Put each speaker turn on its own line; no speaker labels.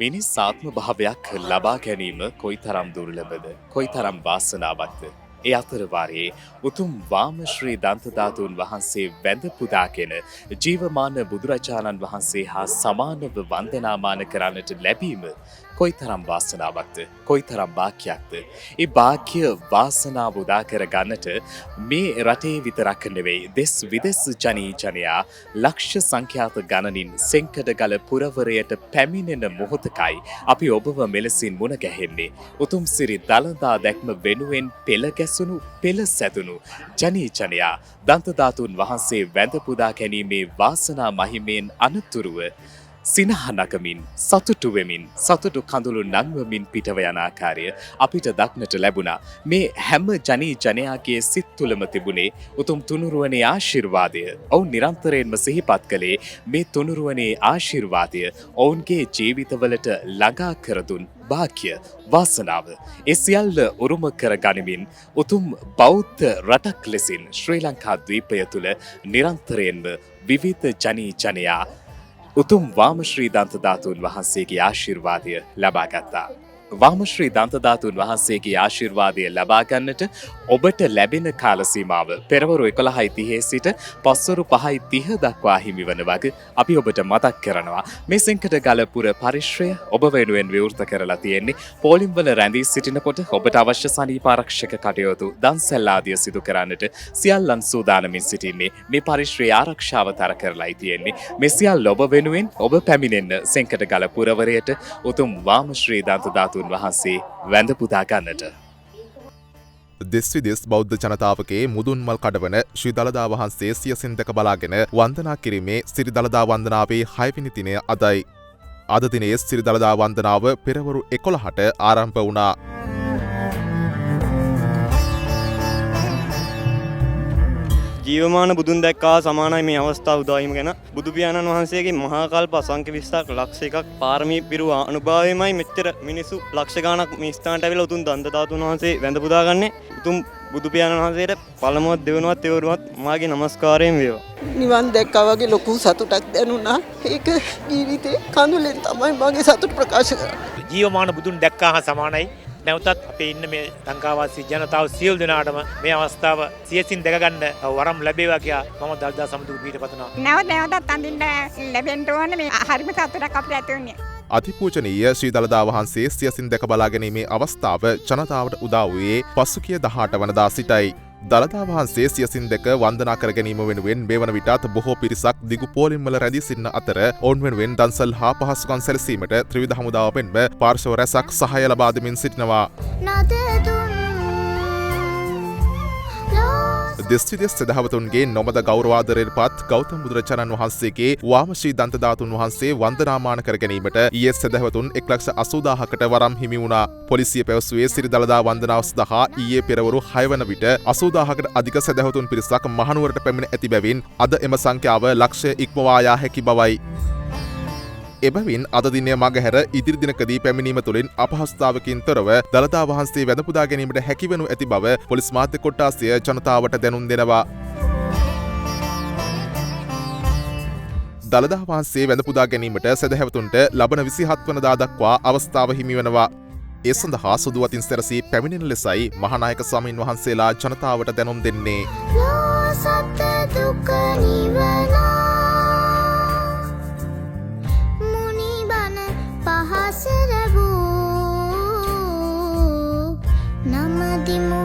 මිනිස් ආත්ම භාවයක් ලබා ගැනීම කොයිතරම් දුර්ලභද, කොයිතරම් වාසනාවක්ද. ඒ අතර වාරයේ උතුම් වාමශ්‍රී දන්ත ධාතුන් වහන්සේ වැඳ පුදාගෙන ජීවමාන බුදුරජාණන් වහන්සේ හා සමානව වන්දනාමාන කරන්නට ලැබීම කොයිතරම් වාසනාවක්ද, කොයිතරම් භාග්‍යයක්ද. ඒ භාග්‍ය වාසනාව උදා කර ගන්නට මේ රටේ විතරක් නෙවෙයි, දෙස් විදෙස් ජනී ජනයා ලක්ෂ සංඛ්‍යාත ගණනින් සෙන්කඩගල පුරවරයට පැමිණෙන මොහොතකයි අපි ඔබව මෙලෙසින් මුණ ගැහෙන්නේ. උතුම් සිරි දළදා දැක්ම වෙනුවෙන් පෙළ ගැසුණු, පෙළ සැදුණු ජනී ජනයා දන්ත ධාතුන් වහන්සේ වැඳ පුදා ගැනීමේ වාසනා මහිමයෙන් අනතුරුව සිනහ නගමින්, සතුටු වෙමින්, සතුටු කඳුළු නංවමින් පිටව යන ආකාරය අපිට දක්නට ලැබුණා. මේ හැම ජනී ජනයාගේ සිත් තුළම තිබුණේ උතුම් තුනුරුවනේ ආශිර්වාදය. ඔවුන් නිරන්තරයෙන්ම සිහිපත් කළේ මේ තුනුරුවනේ ආශිර්වාදය ඔවුන්ගේ ජීවිතවලට ළඟා කර දුන් භාග්‍ය වාසනාව. ඒ සියල්ල උරුම කර ගනිමින් උතුම් බෞද්ධ රටක් ලෙසින් ශ්‍රී ලංකා ද්වීපය තුළ නිරන්තරයෙන්ම විවිධ ජනී ජනයා උතුම් වාමශ්‍රී දන්ත ධාතුන් වහන්සේගේ ආශිර්වාදය ලබා ගත්තා. වාමශ්‍රී දන්ත ධාතුන් වහන්සේගේ ආශිර්වාදය ලබා ගන්නට ඔබට ලැබෙන කාල සීමාව පෙරවරු 11:30 සිට පස්වරු 5:30 දක්වා හිමිවන වග අපි ඔබට මතක් කරනවා. මේ සෙන්කඩ ගලපුර පරිශ්‍රය ඔබ වෙනුවෙන් විවෘත කරලා තියෙන්නේ. පෝලිම්වල රැඳී සිටිනකොට ඔබට අවශ්‍ය සනීප ආරක්ෂක කටයුතු, දන්සැල් ආදිය සිදු කරන්නට සියල්ලන් සූදානමින් සිටින්නේ. මේ පරිශ්‍රයේ ආරක්ෂාව තර කරලායි තියෙන්නේ. මේ සියල්ල ඔබ වෙනුවෙන් ඔබ පැමිණෙන්න සෙන්කඩ ගල පුරවරයට උතුම් වාමශ්‍රී දන්ත ධාතුන් වහන්සේ වැඳ පුදා ගන්නට.
දෙස් විදෙස් බෞද්ධ ජනතාවගේ මුදුන් මල් කඩවන ශ්‍රී දළදා වහන්සේ සියසින් දැක බලාගෙන වන්දනා කිරීමේ සිරි දළදා වන්දනාවේ 6 වෙනි දිනය අදයි. අද දිනේ සිරි දළදා වන්දනාව පෙරවරු 11ට ආරම්භ වුණා.
ජීවමාන බුදුන් දැක්කා සමානයි මේ අවස්ථාව උදා වීම ගැන. බුදු පියාණන් වහන්සේගේ මහා කල්ප අසංඛ්‍ය 20ක් ලක්ෂ එකක් පාරමී පිරුව අනුභවයමයි මෙච්චර මිනිස්සු ලක්ෂ ගාණක් මේ ස්ථානට ඇවිල්ලා උතුම් දන්ත ධාතුන් වහන්සේ වැඳ පුදාගන්නේ. උතුම් බුදු පියාණන් වහන්සේට පළමුවත් දෙවනුවත් තෙවරුවත් මාගේ නමස්කාරයෙන් වේවා.
නිවන් දැක්කා වගේ ලොකු සතුටක් දැනුණා. ඒක ජීවිතේ කඳුලෙන් තමයි මගේ සතුට ප්‍රකාශ කරන්නේ.
ජීවමාන බුදුන් දැක්කා හා සමානයි. නැවතත් අපේ ඉන්න මේ ලංකාවාසී ජනතාව සියලු දෙනාටම මේ අවස්ථාව සියසින් දැක ගන්න වරම් ලැබේවා කියා මම දළදා සමුදුරු පීඨ පතනවා.
නැවත නැවතත් අඳින්න ලැබෙන්න ඕනේ. මේ හරිම සතුටක් අපිට ඇති වුණේ.
අතිපූජනීය ශ්‍රී දළදා වහන්සේ සියසින් දැක බලා ගැනීමේ අවස්ථාව ජනතාවට උදා වූයේ පසුගිය 18 වනදා සිටයි. දළදා වහන්සේ සියසින් දැක වන්දනා කර ගැනීම වෙනුවෙන් මේ වන විටත් බොහෝ පිරිසක් දිගු පෝලිම්වල රැඳී සිටින අතර ඔවුන් වෙනුවෙන් දන්සල් හා පහසුකම් සැලසීමට ත්‍රිවිධ හමුදාව මෙන්ම පාර්ශ්ව රැසක් සහාය ලබා දෙමින් සිටිනවා. දෙස් විදෙස් සදහවතුන්ගේ නොමද ගෞරවාදරයට පත් ගෞතම බුදුරජාණන් වහන්සේගේ වාමශ්‍රී දන්ත ධාතුන් වහන්සේ වන්දනාමාන කර ගැනීමට ඊයේ සදහවතුන් 1,80,000කට වරම් හිමි වුණා. පොලිසිය පැවසුවේ සිරි දළදා වන්දනාව සඳහා ඊයේ පෙරවරු 6 වන විට 80,000කට අධික සදහවතුන් පිරිසක් මහනුවරට පැමිණ ඇති බැවින් අද එම සංඛ්‍යාව ලක්ෂය ඉක්මවා යා හැකි බවයි. එබැවින් අද දිනය මගහැර ඉදිරි දිනකදී පැමිණීම තුළින් අපහසුතාවකින් තොරව දළදා වහන්සේ වැඳ පුදා ගැනීමට හැකිවනු ඇති බව පොලිස් මාධ්‍ය කොට්ටාසය ජනතාවට දැනුම් දෙනවා. දළදා වහන්සේ වැඳ පුදා ගැනීමට සැදැහැවතුන්ට ලබන 27 වනදා දක්වා අවස්ථාව හිමිවනවා. ඒ සඳහා සුදු අතින් සැරසී පැමිණෙන ලෙසයි මහානායක ස්වාමීන් වහන්සේලා ජනතාවට දැනුම් දෙන්නේ.
දුක නිවනා පහස ලැබූ නමදිමු